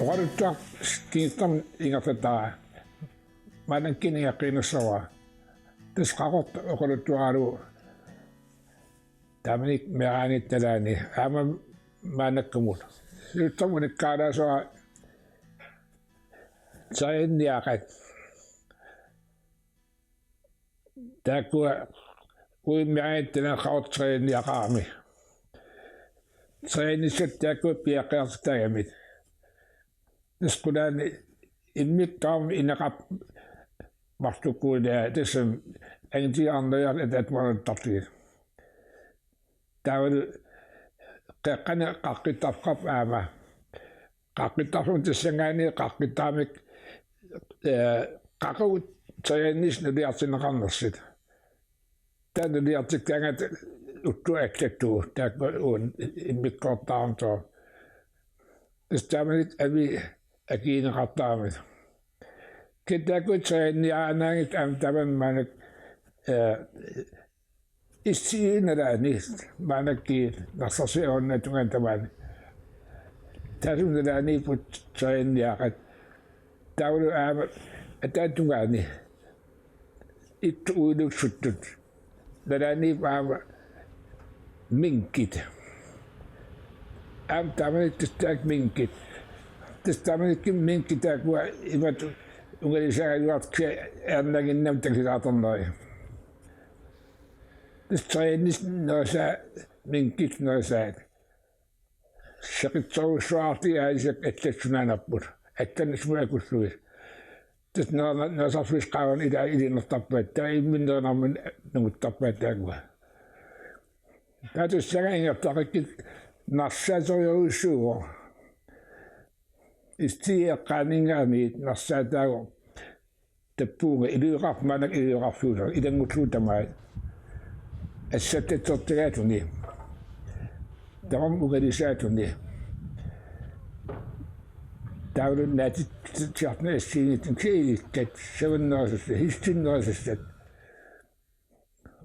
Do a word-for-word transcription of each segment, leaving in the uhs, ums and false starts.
Oqaluttuaq kingullermik ingerlataraa. Maannakkut ingerlaqqinnassavara. Tassa Qaqortoq oqaluttuaralugu taamanikkut meeraanitta nalaani aamma maannakkumut. Siullermik unikkaalaassuara terianniaqqat. Taakkua uagut meeraanitta nalaani Qaqortoq terianniaqarami. Teriannissat taakkua piaqqiartitaagamik. Tassa qulaani immikkut tamarmik ineqartut marlukkuulia tassami angitigiarneriarluni ataatsimik atuartarlugit. Taavalu qeqqani qaqqittarfeqarpoq aamma. Qaqqittarfimmi tassanngaanniit qaqqittaramik, ee, qaqugu teriannissat nuliartinneqarnersut. Taava nuliartikkaangatta ulloq allattugu, taakku uani immikkoortaartut. Tassa taamanikkut aviit akigineqartaramik. Kisianni taakku terianniaannaanngitsut aamma tamanna maannakkut, ee, Issiit nalaani maannakkut Narsarsuaq avannaata tungaanut tamaani. Taassuma nalaaniipput terianniaqqat. Taavalu aamma ataatungaani ittut uiluksutut. Nalaaniipput aamma minkit. Aamma taamani tassa taakku minkit. Tassa taamanikkut minkit taakkua imatut ungalisaagaluartut kisianni erniinnarmik takusaartarneri. Tassa teriannissat nerisaat, minkit nerisaat. Seqitsorujussuararlugit aalisakkat allat sunaanerput. Allat sumut akullugit. Tassa neri-, nerisarfissat qaavani ilaa iliinnartarpaat. Taava imminut nerinermini nunguttarpaat taakkua. Taava tassanngaanniit ingerlaqqikkukkit Narsaatorujussuuvoq. Issiit eqqaaninngaanniit Narsaataagut. Tappuunga ilueqarfik maannakkut ilueqarfiusoq ilanngullugu tamaat. Assattatsertagaatuni. Tamarmik ungalisaatuni. Taavalu naatsitsiartuni assigiinngitsunik kiilikkat savannerisassaat, hissinnerisassaat.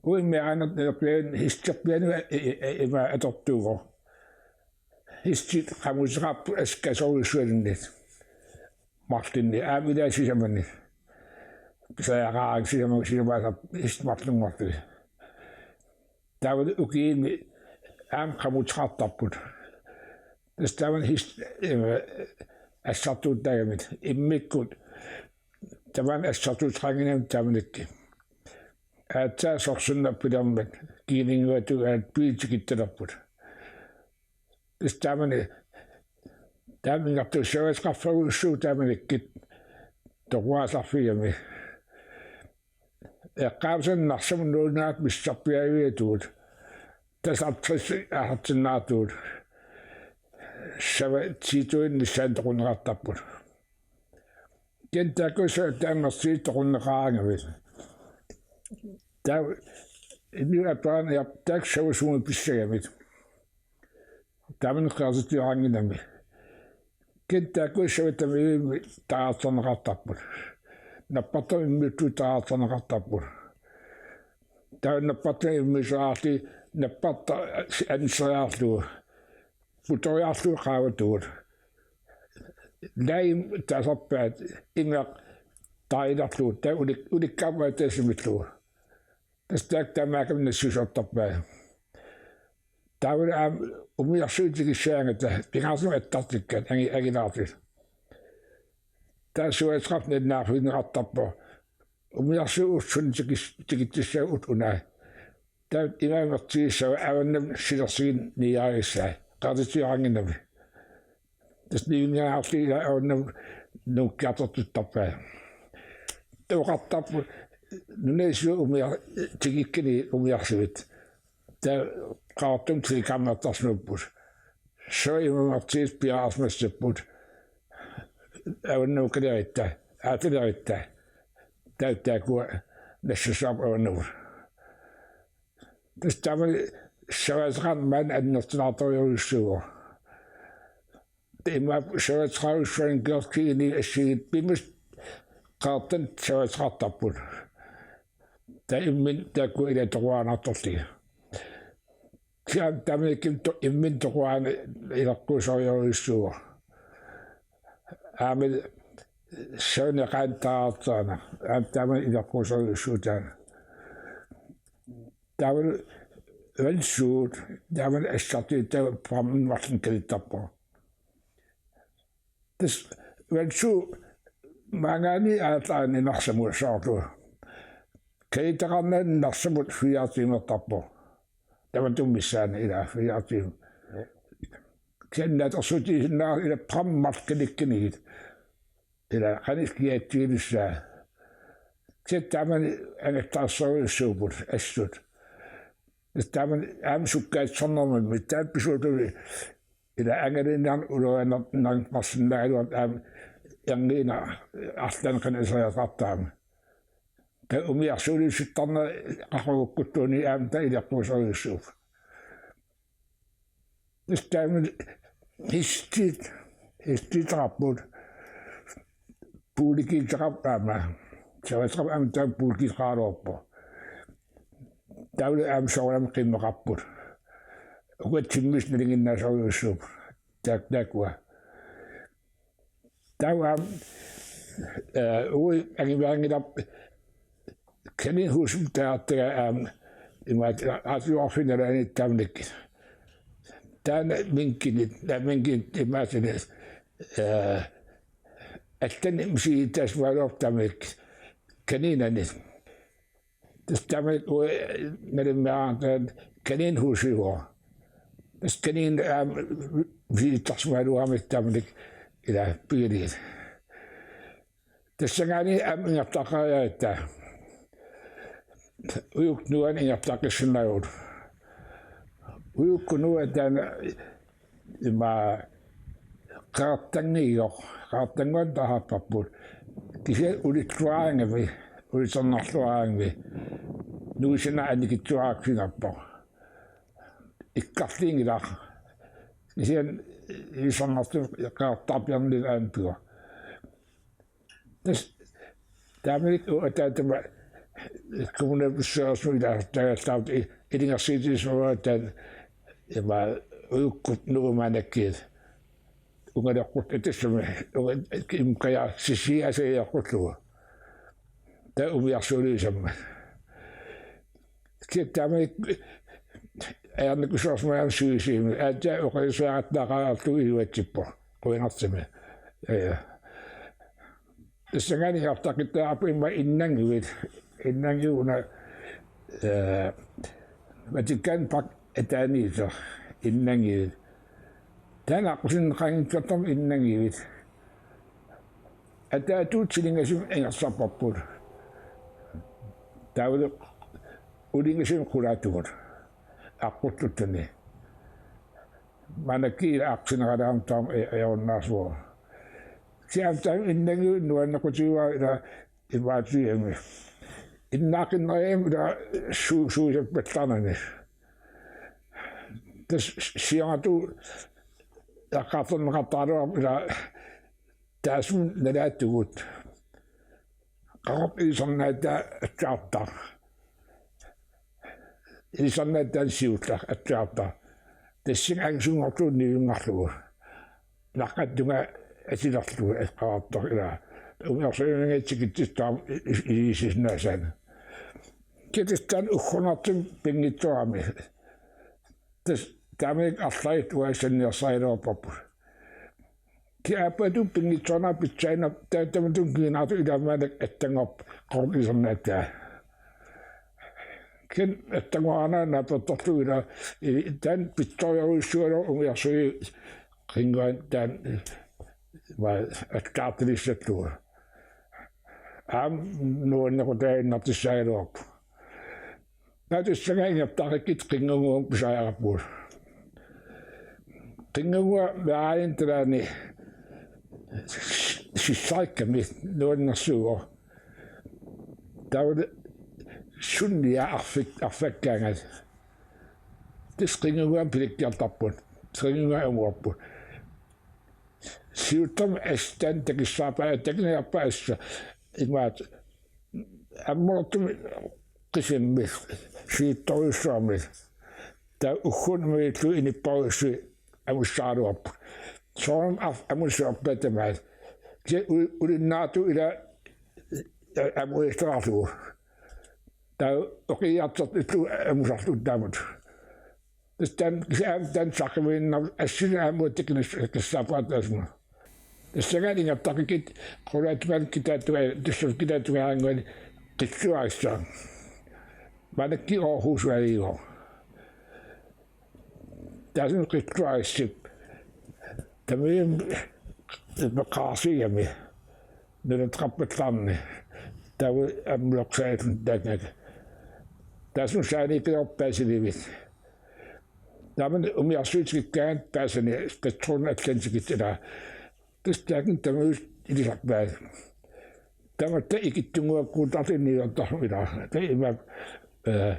Uagut meeraanertut naleqqiaani hissiterpiaani i-, i-, i-, ima atortuuvoq. Hissit qamuuteqarput assasorujussualinnit. Marlunnik aamma ilaa sisamani. Pisariaqaraangat sisama-, sisamaasarput hissit marlunngorlugit. Taavalu ukiuni aamma qamuuteqartarput. Tassa taamani his-, ima assartuuttaagamik immikkut tamaani assartuuteqannginnamik taamanikkut. Aatsaat sorsunnerpilermat kiilinnguatut aatsaat piitikittalerput. Tassa taamani taama ingerlaqqissavasqarfagussuuvoq taamanikkut toquaasarfigami. Eqqaamasannut Narsami nulinngaartut missarpiaavigalugit. Tassa halvtreds aartinnaartugut. Sava tiituinnassaannik toqunneqartarput. Kisianni taakku sava taamaarsii toqunneqaraangamik. Taava inuit aperaanni taakku sava sumut pissagamik. Taamani qeritittuaraannginnami. Kisianni taakku sava tamarmik taraartorneqartarput. Nappartami immiuttuut taraartorneqartarput. Taava nappartami immiussagaluarlugit nappartaq anisseriarlugu. Putoriarlugu qaavatugut. Lime taasarpaat imeq tariilerlugu taava ulik-, ulikkaarpaat tassa imillugu. Tassa taakku taamaakkami nassuisortarpai. Taavalu aamma umiarsuit tikissaagatta pingaartumik attartikkat angi-, angilaartut. Taava savaseqarfik nalunaarfigineqartarpoq. Umiarsuit ulluni tikis-, tikitsissaagut una. Taava imaammertigissava avannamut silersuineq niaarissai. Qeritittuaraannginnami. Tassa nivinniarlugit avannamut nungukkiartortuttarpai. Taava oqartarput nunap isuani umiar-, tikikkani umiarsuit. Taava Qaqortumi telegrammit attarsimapput. Sava imaammertigissaq piareersimassapput. Avannamut kaleritta, aataleritta. Taava taakkua nassassapput avannamut. Tassa taamani savaseqarneq maani annertunaartorujussuuvoq. Taava imaappoq savaseqarujussuanngorlugit assigiit piumasut Qaqortumi savaseqartarput. Taava imminut taakkua ilaa toquaannartarlugit. Kisianni taamanikkut to-, imminut toquaannaq ileqquusorujussuuvoq. Aamma Sønne Qantaartaana. Aamma taamani ileqqusorujussuuvoq taanna. Taamani Valsuut, taamani assartiittavut Prammen marlin kalittarpoq. Tassa Valsuut maanngaanniit aatsaat Narsami soorlu. Kalittaqarnani Narsamut fire timertarpoq. Tamatuma missaani ilaa fire timer. Kisianni natersuutigisinnaasarput ilaa Prammen marlin kalikkanigit. Ilaa qanoq ikiatsigilissaa. Kisianni taamani angerlarsorujussuupput assut. Taamani aamma sukkaatsornermimmi taanna pisuuttumik ilaa angalanermut uluanar-, nar-, narsinnaagaluartoq aamma erniinnaq arlaannik qanoq iseriartortarami. Taava umiarsualiusuttarneq qaqugukkulluunniit aamma taanna ileqqusorujussuuvoq. Tassa taamani hestit, hestiteqarput. Puulikiitseqarput aamma. Savatseqarput aamma taanna puulikiitseqaraluarpoq. Taavalu aamma soorunami qimmeqarput. Uku timmisut nalinginnaasorujussuupput. Taak-, taakkua. Taava aamma, eh, uagut angivaanngilaq kaninhusip taartagaa aamma imaattoq aatsaat nalaani taamanikkut. Taanna minkinit, taanna minkinit imaattoq, eh, allanik misigittaassimagaluarput taamanikkut kaninanit. Tassa taamanikkut uagut nalimmiaartaat kaninhusiuvoq. Tassa kaninit aamma misigisarsimagaluaramik taamanikkut ilaa pigiligit. Tassanngaanniit aamma ingerlaqqaariaratta. Ujukkut nuanni ingerlaqqissinnaavagut. Ujukkut nuanni taanna ima qeqertanngiigoq, qeqertannguanik taasarparput. Kisianni ulilluaraangamik, ulitsernerluaraangamik. Nuisinnaq annikitsuaraarfiginerpoq. Ikkarliinngilaq. Kisianni ilitsernertumik qeqertarpiarnillu aamma pivoq. Tassa taamanikkut uagut ataatama kommunalbestyrelsimi ilaasortaagallarluta i-, ilungersuutigisumik taanna ima ujukkut nuanni maannakkut. Ungaleqqut tassami unga-, imkaja sisiasajaqqullugu. Taava umiarsualiusammat. Kisianni taamanikkut ajornakusoorsimagaanni suisiimi. Aatsaat oqaluuseriaqattaarlugu iluatsippoq. Qujanartumik. Ja, ja. Tassanngaanniit ingerlaqqittariaqarput immaqa innannguit. Innannguit una, eh, Vatikanpark ataaniittoq innannguit. Taanna aqqusinneqanngikkallarmat innannguit. Ataatut silingasumik ingerlarparput. Taavalu ulingasumik qulaatigut. Aqqulluttuni. Maannakkut aqqusineralaarami taama e-, eornaasuo. Kisianni taama innannguit nuannequtigaara ilaa imaatiami. Innaaqqinniarami ilaa su-, suisappallarnani. Tassa siornatigut eqqartorneqartaraluarpoq ilaa taassuma nalaatigut. Qaqortoq ilisarnaataa attaartaq. Ilisarnaataa siulleq attaartaq. Tassani angisunngorlugu nivinngarlugu. Naqqattunga atilerlugu eqqaartoq ilaa. Umiarsuarmiunngitsoq tikitsissaaq i-, i-, ilissinnaasaanik. Kisianni taanna ugguarnartumik pinngitsoorami. Tassa taamanikkut arlaat uagut sanniarsarigaluarparput. Kisianni aappaattut pinngitsoornera pitsaanerput taava tamatuma kingunaartut ilaa maannakkut attanngorpoq qaqortoq ilisarnaataa. Kisianni attanngorarnera naapertorlugu ilaa i-, taanna pitsoriarujussuugaluarpoq umiarsuit qinnguanik taanna, eh, ma-, attaartilissallugu. Aamma nuannequtaaginnartussaagaluarpoq. Taava tassanngaanniit ingerlaqqikkutsigu qinngunnguamik pisariaqarpugut. Qinngunnguaq meeraanertaraani sissarikkami nuannersuuvoq. Taava sunniaq arfik-, arfakkaangat. Tassa qinngunnguamik pilikkiartarput. Qinngunnguamik amuarput. Siullermik assut taanna takissaarpaa, takinerpa assut. Imaattoq ammoortumik qisimmi siuttorujussuarmi. Taava ugguuna imaluunniit inupparujussuit amussagaluarput. Soorunami arf-, amussagaluarput tamaat. Kisianni u-, ulinnaartut ila amuistaarlugu. Taava oqiiartortillugu amusarlugu taamatut. Tassa taanna kisianni aamma taanna saqqummiinnarlugu assini aamma uatsikkut tassaapaat tassuma. Tassanngaanniit ingerlaqqikkukkit qulaatigut kitaata tungaa, tassami kitaata tungaanguani qitsuarissaaq. Maannakkut Aarhusip aalajangerpoq. Taassuma qitsuarissap. Tamarmik qaarsiigami. Nunaqqappallaarneq. Taava ammuloqsaallun taakku. Taassuma saaniikkaluarpoq Basiliup. Taamani umiarsuit tikikkaangat paasani Patruljen Atlantikip ilaa. Tassa taakku tamarmik ilisarpaat. Tamatta ikittunnguakkuutaarluni niuertarluni ilaa. Taava ima, eh,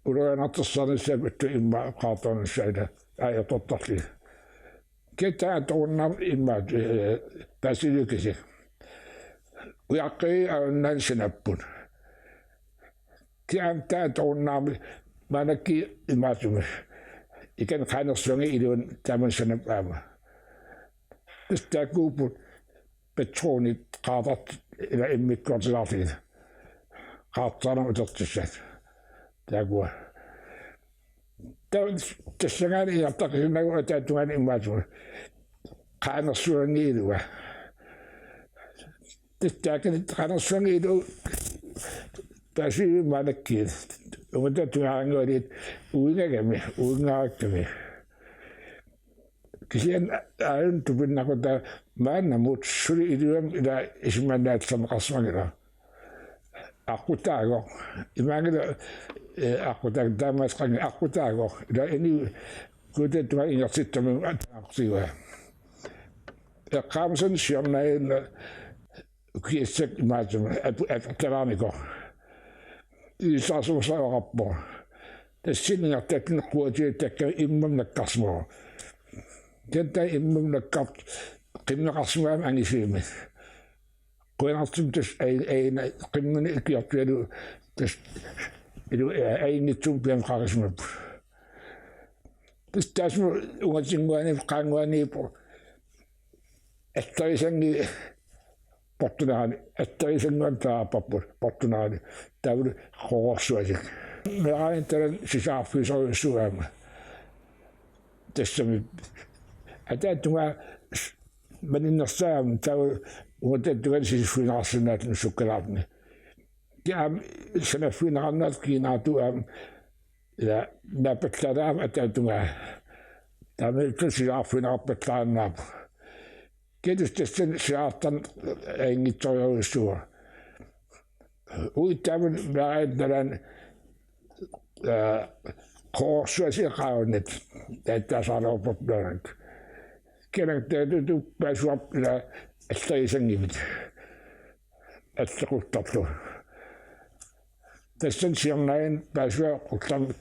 ulorianartorsiornissaat pattut immaqa qaartornissaat ilaa. Ajortortarluni. Kisianni taava atorunnaarmat immaqa, eh, Basiliup kisimi. Ujaqqaviit avannaani sanapput. Kisianni taava atorunnaarmat maannakkut imaattumik. Ikani Qaanersuanngooq iluani taamani sanapput aamma. Tassa taakkuupput Patruljenit qaartartut ilaa immikkoortilaarlugit. Qaartarnermut utertissat. Taakkua. Taava tassanngaanniit ingerlaqqisinnagu ataatungaani imaattumik. Qaanersuanngooq ilua. Tassa taakani Qaanersuanngooq ilua Basiliup maannakkut. Uunga taava tungaanguaniit uingagami, uingaarakkami. Kisianni aajuna tupinnaqaaq taava maannamut suli iluamik ilaa isumannaatserneqarsimagilaa. Aqqutaagoq. Imaanngilaq, eh, aqqutaagoq taamaasseqanngilaq aqqutaagoq. Ilaa inuit kutatungaa ingerlatsittamik aqqutigaa. Eqqaamasani siornaaginnaq kiassaq imaattumik apu-, apertalaarnikoq. Ilisarisuusaaraqarpoq. Tassani ingerlatsini quatiutakka immamut nakkarsimavoq. Taanna immamut nakkar-, qimmeqarsimagami angisuumik. Qujanartumik tassa ai-, aajuna qimmini ikiortigalugu tassa ilu-, ajunngitsumik pianeqarisimapput. Tassa taassuma ungatinnguaniippoq, qaannguaniippoq. Atterisanngooq portunerani, atterisanngooq taava aappaapput portunerani, taavalu Qororsuasik. Meeraanitta taanna sisaarfiusorujussuuvoq aamma. Tassami ataatungaa maninnersaagami taava ungataata tungaanut sisiffigineqarsinnaalluni sukkalaartumik. Kisianni sanaffigineqarnerata kiinaartuuvoq aamma ilaa naappallaalaarami ataatungaa. Taamaattumik sisaarfigineqarpallaannaapput. Kisianni tassani sisaartarneq ajunngitsorujussuuvoq. Uagut taamani meeraanitta nalaani, eh, Qororsuasip qaavannit taatsaasaalerput nalaani. Kisianni taatut paasivarput ilaa atterisanngivit. Allequttarlu. Tassani siornaaginnaq paasivarput qullamik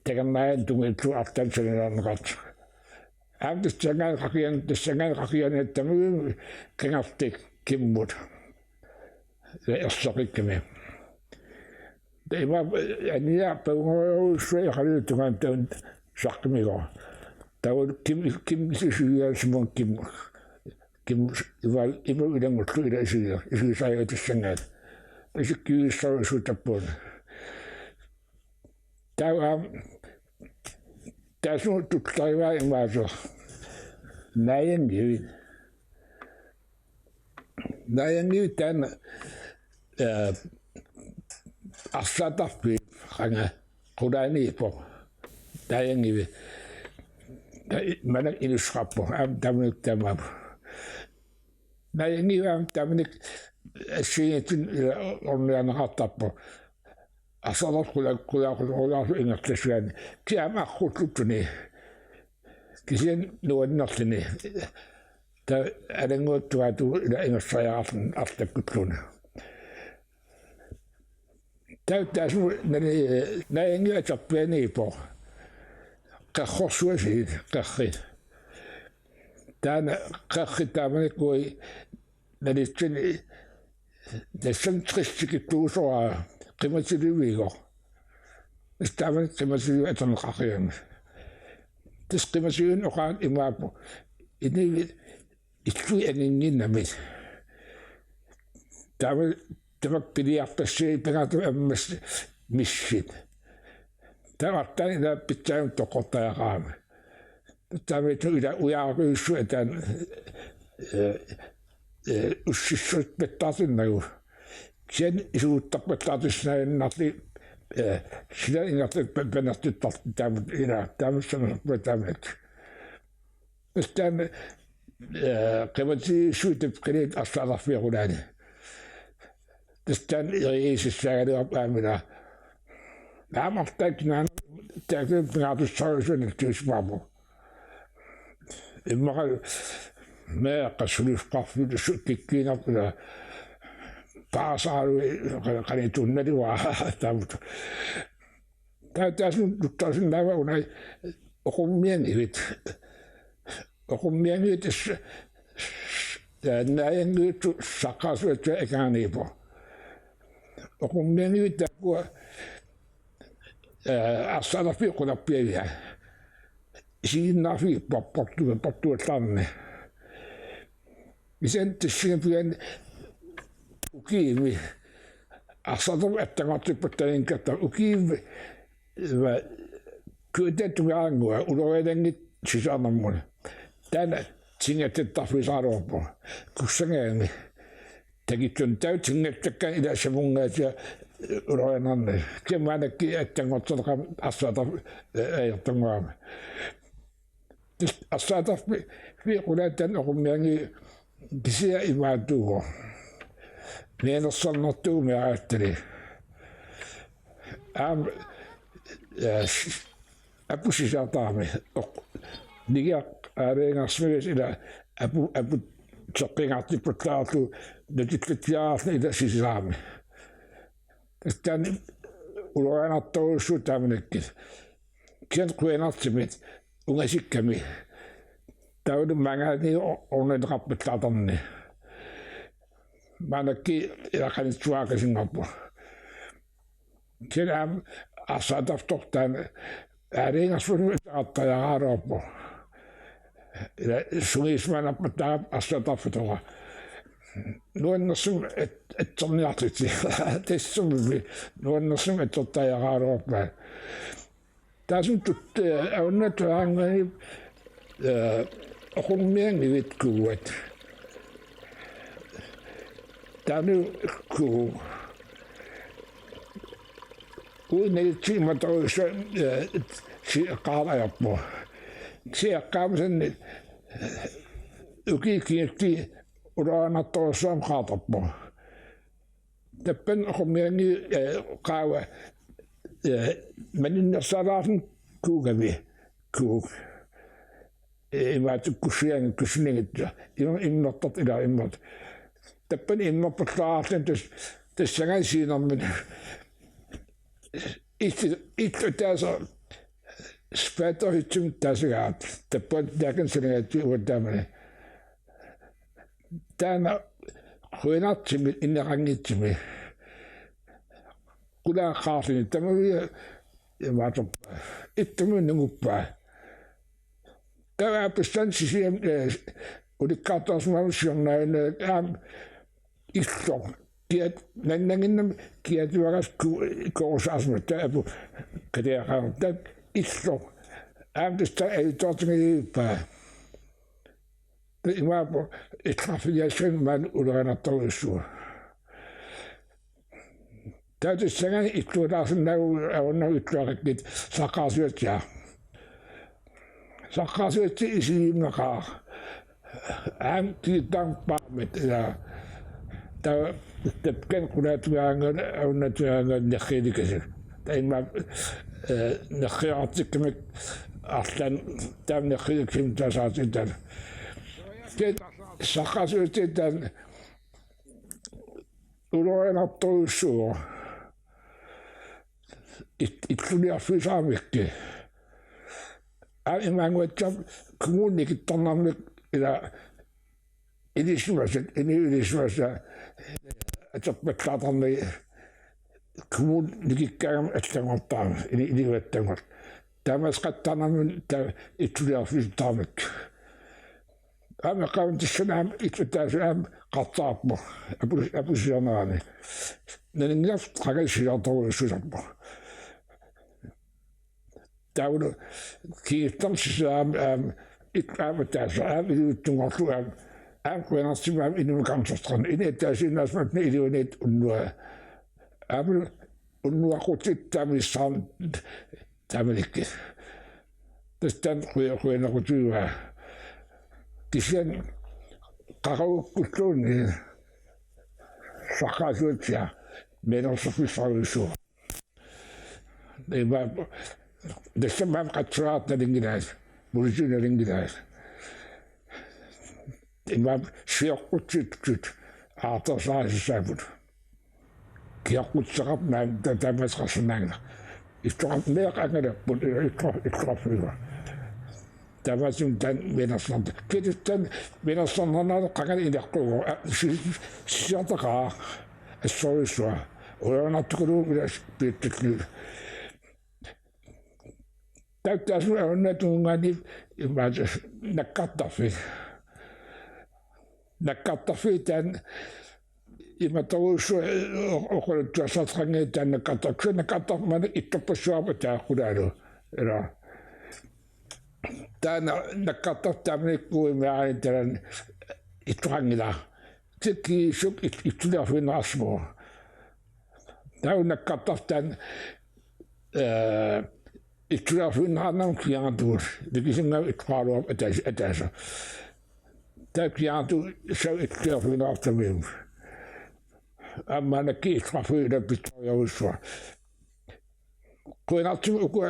takornarianut tungujorlugu arlaannik sanilaaneqartoq. Aamma tassanngaanniit qaqian-, tassanngaanniit qaqianiattami kangerluk kimmut. Erseqikkami. Taava ima aniappagorujussuaq eqaluit tungaanut taanna saqqummiigooq. Taava kim, kim isugiaasimun kim, kim ival, ima ilanngullugu ilaa isugia-, isugisariaqartussanngaat. Isikkiuissarusuut tappuuna. Taava aamma taassuma tuttarivaa imaattoq. Naajanngivit. Naajanngivit taanna, eh, arsaattarfiup qanga qulaaniippoq. Naajanngivit. Ta-, maanna inussaqarpoq. Aamma taamanikkut taamaappoq. Naajanngivit aamma taamanikkut assigiinngitsunik ilaa ornigarneqartarpoq. Arsaattarfik qula-, qula-, qula-, qulaarluni ingerlassagaanni. Kisianni aamma aqqulluttunik. Kisianni nuannerluni. Taava alannguuttuaatut ilaa ingerlariaqarluni arlakkulluunniit. Taava taassuma nani-, Naajanngivit atorpianiippoq. Qerrorsuasiit, qerri. Taanna qerri taamanikkut nalitsinni tassani trissikittuusoraa qimatiliviuvoq. Tassa taamani qimatiliviup atorneqareerami. Tassa qimatiliviup oqaannaq imaappoq. Inuit illui anginnginnamik. Taama tamakku piniartassui pingaaruteqarmat missit. Tamarmik ila pitsaamik toqqortariaqarami. Taamaattumik ila ujaarujussuaq taanna, eh, eh, ussissuutippallaartinnagu. Kisianni isuuttarpallaartissinnaaginnarlugit, eh, sila ingerlat pa-, panertittartut taamatut ila taamaassanerput taamaattut. Tassa taanna, eh, qimatsigissuit tappikaniit arsaattarfiup qulaani. Tassa taanna erigisassaagaluarpoq aamma ila. Aamma arlaannik kinaana taakku pingaartussaarujussuarnik tuusimaarpoq. Immaqa meeqqat suliffeqarfiit su-, kikkuinnarput ila paasaalu qa-, qanittuinnarlugu taamatut. Taa-, taassuma tuttaasinnaava una oqummianngivit. Oqummianngivit s-, s-, naajanngivitsut saqqaasuatsiaat akangaaniippoq. Oqummianngivit taakkua, eh, arsaattarfiup qularpiavia. Isiginnaarfiit porportu-, portuallaarneq. Kisianni tassunga pigaanni ukiumi arsaattarfik attanngortippallaanngikkatta ukiumi va kuatat tungaanngua uloriananngitsoq sisanermut. Taanna tingattattarfigisaraluarpoq. Kussagaanni. Takitsun taava tingattakkaanni ila samunngaasiaq ulorianarneq. Kisianni maannakkut attanngortinneqarami arsaattarfik, eh, ajortunngorami. Arsaattarfiup qulaani taanna oqummianngivik kisianni imaattuuvoq. Mianersornartuuvoq meeraattali. Aamma, eh, s-, apuup sisaartarami. Oq-, nigiaq aalajangersimasoq ila apu-, apuup seqqiinnartippallaarlugu natillatsiaraarluni ila sisaarami. Tassa taanna ulorianartorujussuuvoq taamanikkut. Kisianni qujanartumik ungasikkami. Taavalu maanngaanniit o-, ornineqarpallaartarneq. Maannakkut ila qanittuaqqasinngorpoq. Kisianni aamma arsaattarfik taanna aalajangersimasunut ateqartariaqaraluarpoq. Ila sungiusimaannarpallaarami arsaattarfik atoq. Nuannersumik at-, atserniarlutik. Tassumilu nuannersumik atsertariaqaraluarpaat. Taassuma tut-, eh, avannaata tungaaanni, eh, oqummianngivit kuuat. Taanna kuup. Uinagitsi imatorujussuaq, eh, si-, qaarajappoq. Siaqqaamisanni, eh, ukiut kingulliit ulorianartorujussuarmik qaartarpoq. Tappani oqummianngivik, eh, qaava, eh, maninnersaalaarluni kuugami, kuuk. Eh, imaattukkussuiaanngilaq kussunigitsa. Im-, immertartut ila immertut. Tappani immerpallaarluni tas-, tassanngaanniit siunermini. Illu-, illup ataaseq spatterhyttemik taasagaat. Tappani taakani sanigaatsi uattaamani. Taanna qujanartumik ineqanngitsumik. Qulaaqqaarluni tamaviisa imaattoq. Ittumik nunguppaa. Taava pissan sisiam, eh, ulikkaartarsimammat siornaaginnarluni aamma illoq. Kiat, nannannginnami kiatuagas ku-, korusaasmat taava apu katiaqaarmat taava illoq. Aamma tassa ajutoortingajuppaa. Imaappoq illoqarfiliassagami maani ulorianartorujussuaq. Taava tassanngaanniit illuataarsinnaavugut avannaaviit illuaqakkit saqqaarsiatsiaq. Saqqaarsiatsiaq isigiimmaqaaq. Aamma tiittaam paamit ila. Taava tappani qulaattugaangat, avannaatungaangat nerriilikasut. Taava immaqa, eh, nerriiartikkamik arlaannik taama nerriilikasumik taasaatit taanna. Kisianni saqqaarsiatsiaq taanna ulorianartorujussuuvoq. It-, illuliarfigisaramikkit. Aamma imaanguatsiarpoq kommuni nikittarnarmik ila ilisimasat, inuit ilisimasat atorpallaartarnagit kommuni nikikkaangama allanngortarami, ini-, inuit allanngortut. Taamaasseqattaarnarmik taava illuliarfigittaramikkit. Aamma qaammat tassani aamma itsuttaasut aamma qartaarpoq. Apu-, apusianerani. Naninngilarput qangali silartorujussuusarpoq. Taavalu kiittarsisaam aamma it aamma taasa aamma iluitsunngorlugu aamma aamma quianartumik aamma inuuneq kamsortaqarneq. Ini ataasiinnaasumik iluaniit unnuaq. Aamma unnuaqqutsit taamaniissaaq taamanikkut. Tassa taanna qui-, quianaqutiguaa. Kisianni qaqugukkulluunniit saqqaasuatsia meerarsuarfissarujussuuvoq. Ima tassami aamma qatsuaat nalunngilaat, politiit nalunngilaat. Ima sioqqutsitsisut aartorsaassaapput. Kioqqutseqarpoq naak ta-, taamaasseqarsinnaanngilaq. Ittoqarpoq meeqqat angalapput ittoq-, ittoqarfiuvoq. Taamaasilluni taanna quianarsinnaasarpoq. Kisianni quianarsinnaasarneq qangali ineqquuvoq. A, si-, siortaqaaq assorujussuaq. Ulanartukaluunniit ila piitsullu. Taava taassuma avannaata tungaanut imaattoq nakkartarfiit. Nakkartarfiit taanna imaattorujussuaq o-, oqaluttuassartaqanngilaq taanna nakkartarfik. Nakkartarfik maanna ittorpassuarput taava qulaalu. Ila. Taanna nakkartarfik taamanikkut uimiaani taanna ittoqanngilaq. Tikkiissuk it-, ittuliarfigineqarsimavoq. Taava nakkartarfik taanna, ee, ittuliarfigineqarnermut kiaartugut. Nikisinnga ittoqaraluarpoq ataas-, ataaseq. Taava kiaartugut savat ittuliarfigineqartamiuk. Aamma nakkii ittoqarfiup ila pitsoriarujussuaq. Quianartumik ukua,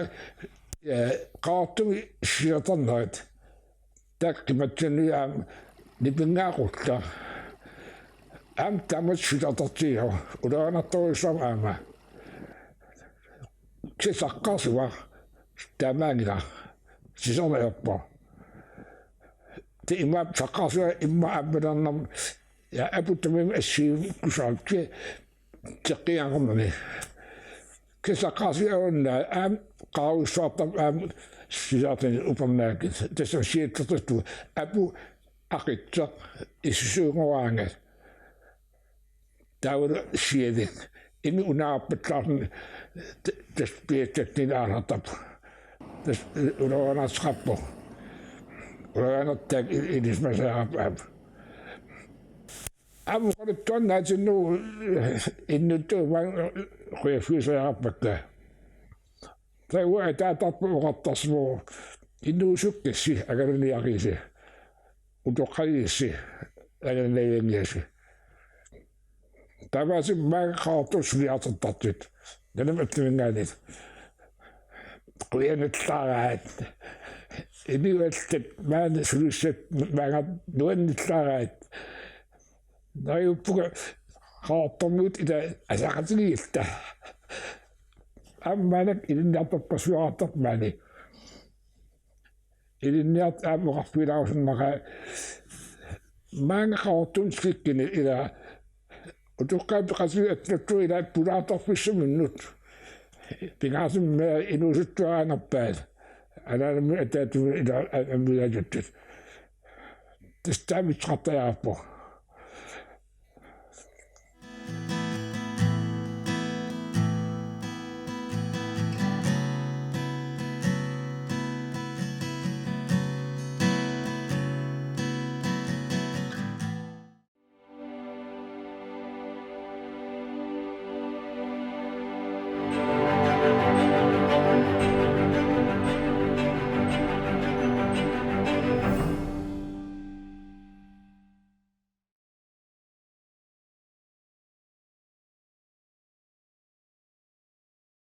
ee, Qaqortumi silatarnerit. Taakku qimatsinni aamma nipinngaaqqullugit. Aamma taamatut silartartigisoq, ulaanartorujussuarmik aamma. Kisianni saqqarsiva taamaanngilaq. Sisornaarpoq. Taava ima saqqarsiva immaqa ammalernarmat. Ja, aput tamaasa assigiikkusaarput. Teqqiaqarnani. Kisianni saqqarsiva una aamma qaarussuartarpoq aamma silartarnerit upernaakkut. Tassa siattortattu apu aqitseq issusiunngoraangat. Taavalu sialik. Inuup unaarpallaarluni t-, tassa piatsatsinni aarartarpoq. Tassa ulaanarteqarpoq. Ulaanartaaq i-, ilisimasariaqarpoq aamma. Aamma oqaluttuarnaatinnagu innuttut uanga qujaffigisariaqarpakka. Taava ataatarput oqartarsimavoq inuusukkassi angalaniaqiisi. Utoqqaligissi angalaniaanngiasi. Taamaasilluni maanga Qaqortumi suliartortartut. Nunamut alluminngaanniit. Qujanartaaraat. Inuit allat maani sulissat maanga nuannertaaraat. Neriuppunga Qaqortormiut ila asaqatigiilluta. Aamma maannakkut ilinniartorpassuaqartarpoq maani. Ilinniartut aamma oqarfigilaarusunnaqaat. Maanga Qaqortumi tikikkuni ila utoqqaat peqatigiit attartut ila pulaartarfissaminnut. Pingaartumik inuusuttuaraanerpaat. Anaanami ataatami ila a-, amigaatut. Tassa taama ittoqartariaqarpoq.